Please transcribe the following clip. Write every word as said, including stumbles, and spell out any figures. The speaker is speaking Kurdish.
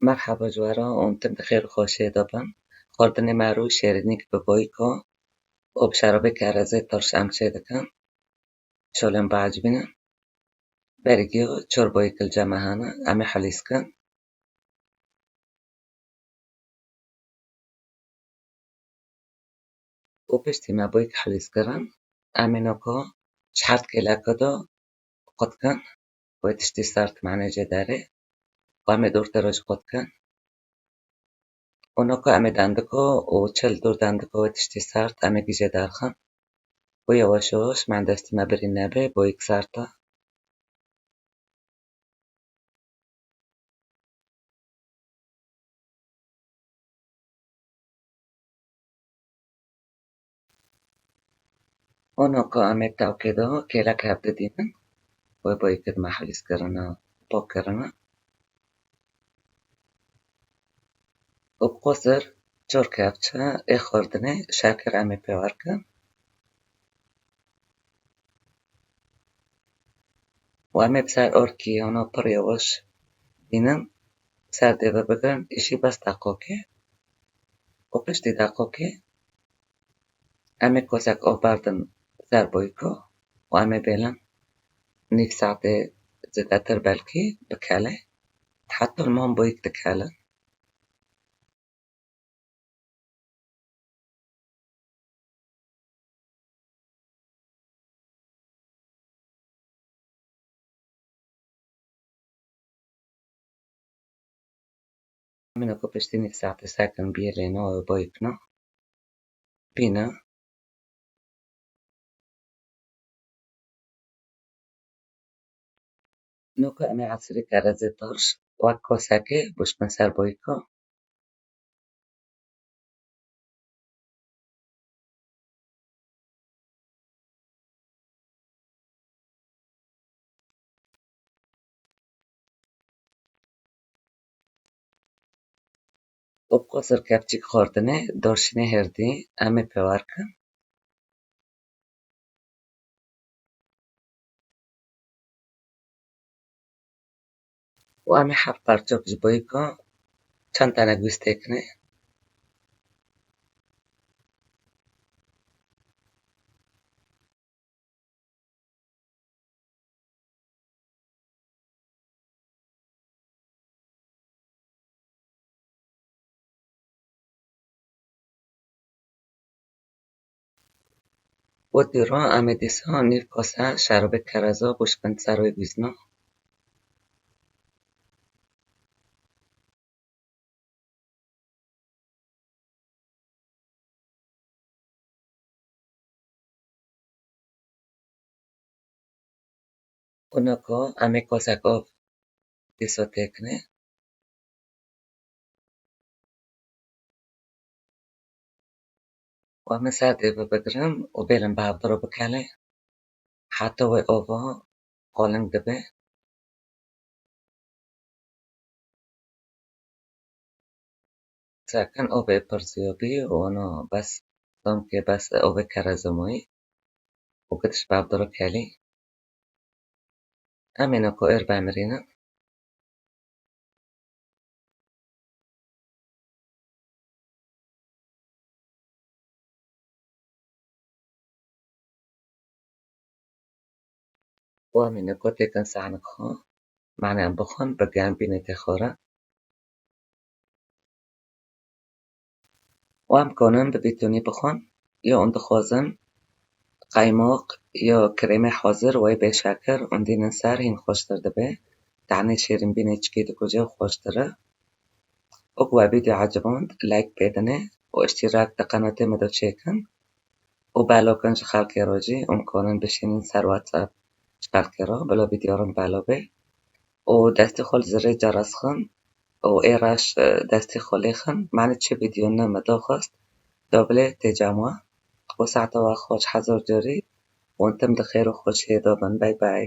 Merhaba ji we re û tim di xêr û xweşiyê de bin. Xwardinê me rû şêrînîk bi boyîko û bi şerabê kerezê tirş em çê dikin. Şolên biecibînin. Berî giyo çor boyîk li cem me hene, em ê hilîs kin. Û piştî me boyîk hilîs kirin, em ê noko ji her kêleke de qut kin. Wê tiştî sert mane jê derê. Û em ê dûrtê re jî qut kin. Û noko em ê dendiko û çil dûr dendiko wê tiştî sert em ê gî jê derxin. Û yewaş yewaş me destî me birîn nebe, boyîk sert e. Û noko em ê tawkê de kêlek hev didînin. Wê boyî kir me hilîs kirine, pok kirine. Û bi qosir çor kevçe ê xwardinê şeker em ê pê wer kin. Û em ê bi ser orkî yana pir yewaş bînin, ser dê ve bigirin, îşî bes deqokê. Û piştî deqokê em ê kosek ov berdin ser boyîko û em ê bêlin nîv saetê zêdetir belkî bikele. Heta li man boyîk dikele. Min ku piştî nîv saetê sekin biyê lê no boyîk no. Bîne. Noko em ê esirî kerezê tirş wek kosekê bişkin ser boyîko. Û bi qosir kevçîk xwardinê dorşînê hêrdî em ê pê wer kin. Û em ê heft parçok ji boyîka çend tane gûz têkine. Û dîro em ê dîsa nîv kose şerobê kereza bûşbin ser wê bîzna. Û noko em ê kosek ov dîsa têkine. Û em ê ser dê ve bigirin û bêlin bi hevdiro bikele. Heta wê ova qoling dibe. Sekin ovê pir ziyobî û ono bes domkê bes ovê kerezimûyî û gidiş bavdiro kelî. Em ê noko êr vemirînin. Û em ê niko têkin sehnik xwe. Mane em bixwin bi germ bînê tê xwara. Û em konin bi bîtûnî bixwin. Yo hûn dixwazin qeymoq yo krêmê hazir wey bê şeker hûn dînin ser hîn xweştir dibe. Tanê şêrînbînê çikî dikuje û xweştir e. Û ku we vîdeo eciband, like pê dinê û îştîrak di qenatê me de çêkin û belo kin ji xelkê re jî, hûn konin bişînin ser WhatsApp ji xelkê re, bila vîdeo rin belo bê. Û destê xwe li zirê ceres xin û ê reş, e, destê xwe lê xin. Mane çi vîdeo ne me daxwest, da bilê tê cem we. Bo saeta we xweş hezar carî û hûn tim di xêr û xweşiyê de bin. Bay bay.